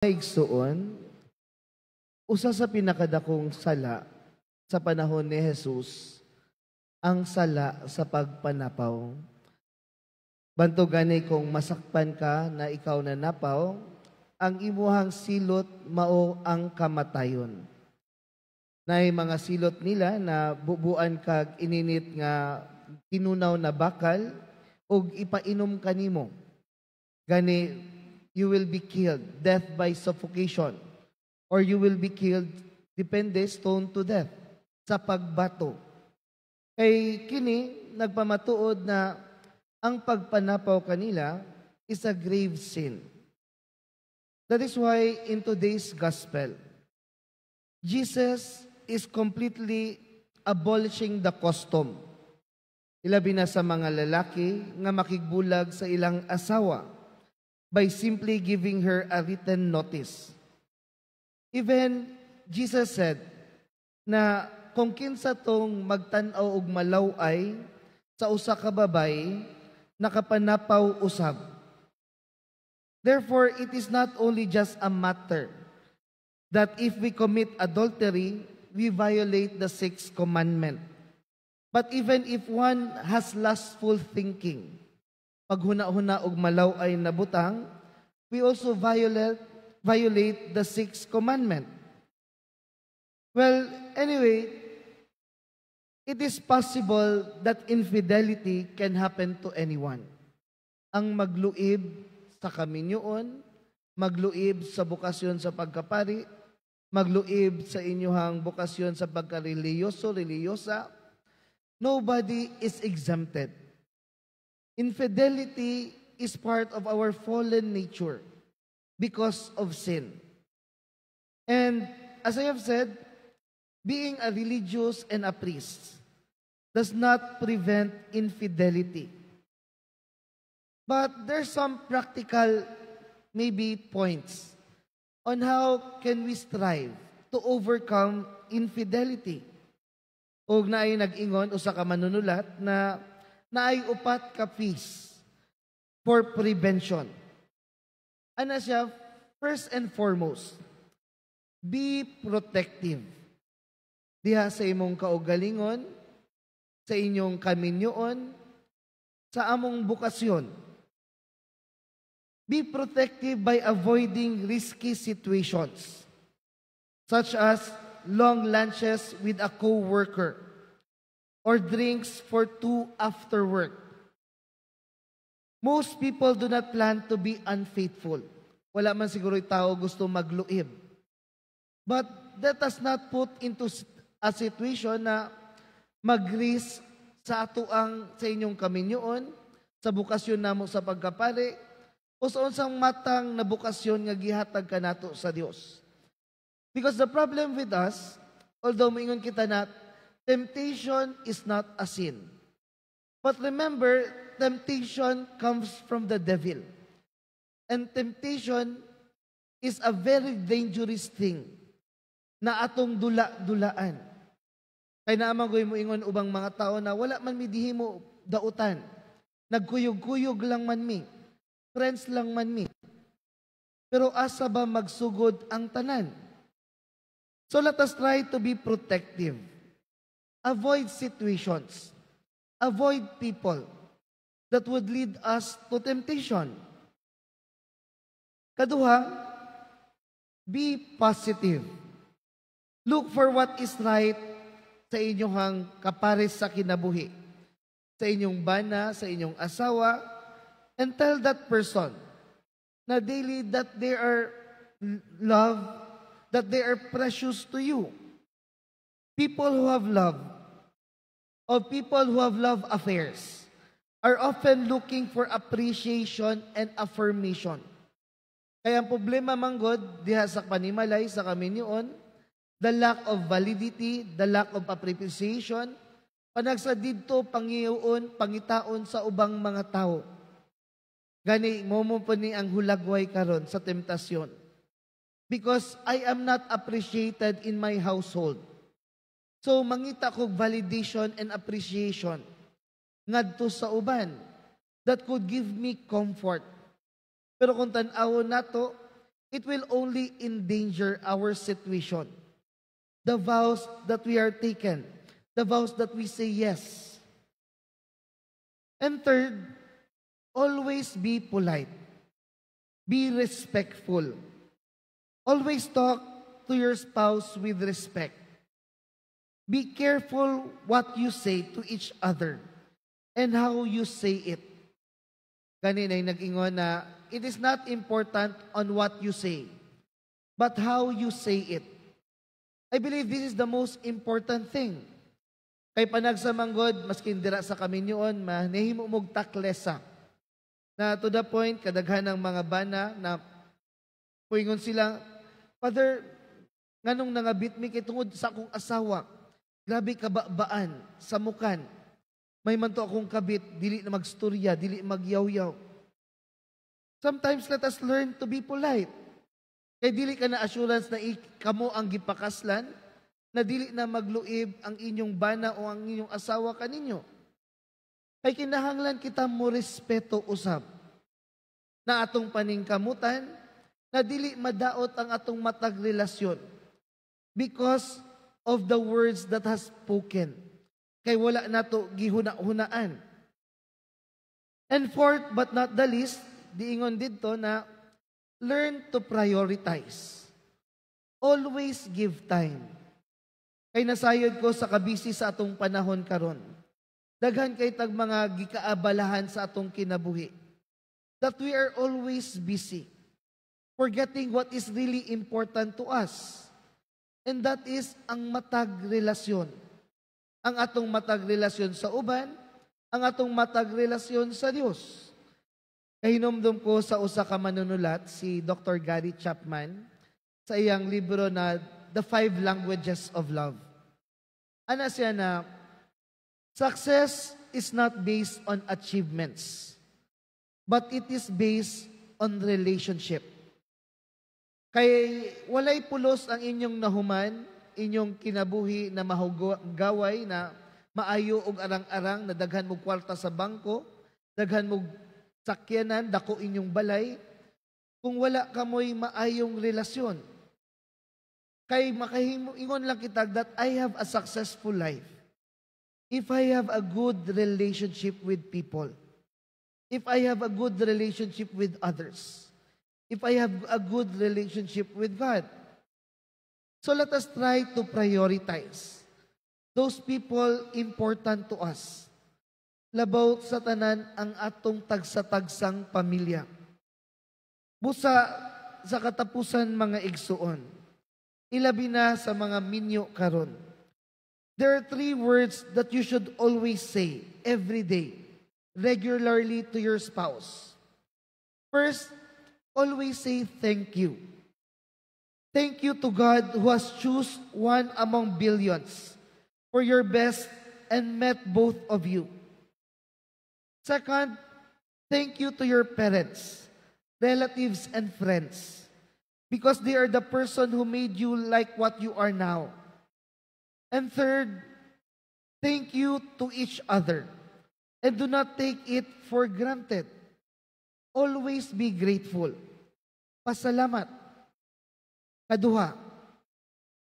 Igsuon, usa sa pinakadakong sala sa panahon ni Jesus ang sala sa pagpanapaw. Bantog gani kung masakpan ka na ikaw nanapaw, ang imuhang silot mao ang kamatayon. Naay mga silot nila na bubuan kag ininit nga tinunaw na bakal ug ipainom kanimo. Gani you will be killed, death by suffocation, or you will be killed, depende, stoned to death, sa pagbato. Kay kini, nagpamatuod na ang pagpanapaw kanila is a grave sin. That is why in today's gospel, Jesus is completely abolishing the custom. Ilabi na sa mga lalaki nga makigbulag sa ilang asawa by simply giving her a written notice. Even Jesus said na kung kinsa tong magtan-aw og malaw-ay sa usa ka babaye, nakapanapaw usab. Therefore, it is not only just a matter that if we commit adultery, we violate the sixth commandment. But even if one has lustful thinking, paghuna-huna og malaw-ay na butang, we also violate the sixth commandment. Well, anyway, it is possible that infidelity can happen to anyone. Ang magluib sa kaminyoon, magluib sa bokasyon sa pagkapari, magluib sa inyuhang bokasyon sa pagkareliyoso, reliyosa, nobody is exempted. Infidelity is part of our fallen nature because of sin. And as I have said, being a religious and a priest does not prevent infidelity. But there's some practical maybe points on how can we strive to overcome infidelity. Og naay nag-ingon usa ka manunulat na naay upat ka P's for prevention. Ana siya, first and foremost, be protective. Diha sa imong kaugalingon, sa inyong kaminyoon, sa among bokasyon. Be protective by avoiding risky situations, such as long lunches with a co-worker or drinks for two after work. Most people do not plan to be unfaithful. Wala man siguro tao gusto magluib. But let us not put into a situation na mag-risk sa atoang sa inyong kaminyoon, sa bokasyon namo sa pagkapari, o sa unsang matang na bokasyon nga gihatag kanato sa Dios. Because the problem with us, although moingon kita na temptation is not a sin. But remember, temptation comes from the devil. And temptation is a very dangerous thing na atong dula-dulaan. Kay naa man goy moingon ubang mga tao na wala man mi dihimo dautan. Nagkuyog-kuyog lang man mi. Friends lang man mi. Pero asa ba magsugod ang tanan? So let us try to be protective. Avoid situations. Avoid people that would lead us to temptation. Kaduha, be positive. Look for what is right sa inyong kapares sa kinabuhi, sa inyong bana, sa inyong asawa, and tell that person na daily that they are loved, that they are precious to you. People who have love, or people who have love affairs, are often looking for appreciation and affirmation. Kaya ang problema manggod diha sa panimalay sa kaminyoon, the lack of validity, the lack of appreciation, panagsa didto pangiyoon, pangitaon sa ubang mga tao. Gani mao mo pa ni ang hulagway karon sa temptasyon. Because I am not appreciated in my household. So mangita kog validation and appreciation ngadto sa uban that could give me comfort. Pero kung tan-awon nato, It will only endanger our situation. The vows that we are taken, the vows that we say yes. And third, always be polite. Be respectful. Always talk to your spouse with respect. Be careful what you say to each other and how you say it. Gani na nag-ingon na it is not important on what you say, but how you say it. I believe this is the most important thing. Kay panagsa manggod, maskin dira sa kaminyoon, ma, nahimo mog taklesa. Na to the point, kadaghan ng mga bana na puingon sila, "Father, nganong nangabit mi kay tungod sa akong asawa? Grabe kababaan, samukan. May man to akong kabit, dili na magstorya, dili magyawyaw." Sometimes let us learn to be polite. Kay dili ka na assurance na kamo ang gipakaslan, na dili na magluib ang inyong bana o ang inyong asawa kaninyo. Kay kinahanglan kita mo respeto usab. Na atong paningkamutan, na dili madaot ang atong matag relasyon because of the words that has spoken. Kay wala nato gihuna-hunaan. And fourth but not the least, diingon didto na learn to prioritize. Always give time. Kay nasayod ko sa kabisi sa atong panahon karon. Daghan kay tag mga gikaabalahan sa atong kinabuhi. That we are always busy, forgetting what is really important to us. And that is ang matag relasyon. Ang atong matag relasyon sa uban, ang atong matag relasyon sa Dios. Kahinomdom ko sa usa ka manunulat, si Dr. Gary Chapman, sa iyang libro na The Five Languages of Love. Ana siya na, "Success is not based on achievements, but it is based on relationship." Kay walay pulos ang inyong nahuman, inyong kinabuhi na mahugaway, na maayo og arang-arang, na daghan mo kwarta sa bangko, daghan mo sakyanan, dako inyong balay, kung wala kamoy maayong relasyon. Kay makahimo ingon lang kita that I have a successful life if I have a good relationship with people, if I have a good relationship with others, if I have a good relationship with God. So let us try to prioritize those people important to us. Labaw sa tanan ang atong tagsa-tagsang pamilya. Busa sa katapusan, mga igsuon, ilabi na sa mga minyo karon. There are three words that you should always say every day, regularly to your spouse. First, always say thank you. Thank you to God who has choose one among billions for your best and met both of you. Second, thank you to your parents, relatives, and friends because they are the person who made you like what you are now. And third, thank you to each other and do not take it for granted. Always be grateful. Pasalamat. Kaduha,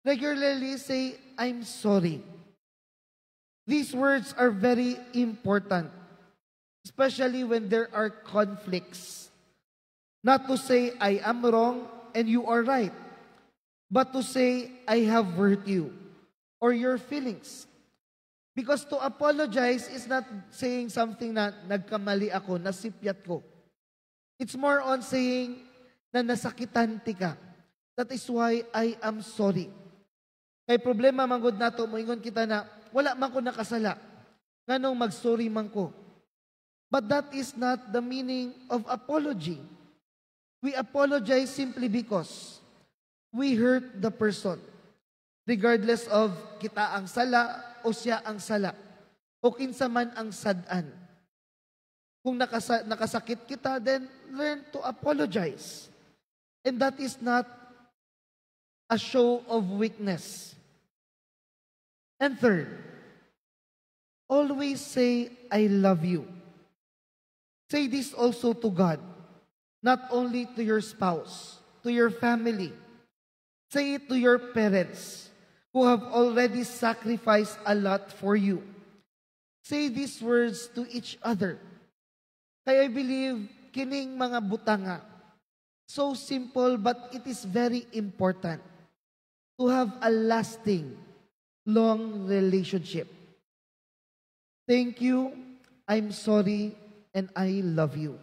regularly say, "I'm sorry." These words are very important, especially when there are conflicts. Not to say, "I am wrong and you are right," but to say, "I have hurt you or your feelings." Because to apologize is not saying something na nagkamali ako, nasipyat ko. It's more on saying na nasakitan ti ka. That is why I am sorry. Kay problema manggod nato, moingon kita na wala man ko nakasala. Nganong mag-sorry man ko? But that is not the meaning of apology. We apologize simply because we hurt the person. Regardless of kita ang sala o siya ang sala o kinsa man ang sad-an. Kung nakasakit kita, then learn to apologize. And that is not a show of weakness. And third, always say, "I love you." Say this also to God, not only to your spouse. to your family. Say it to your parents who have already sacrificed a lot for you. Say these words to each other. Kaya I believe kining mga butanga, so simple, but it is very important to have a lasting, long relationship. Thank you, I'm sorry, and I love you.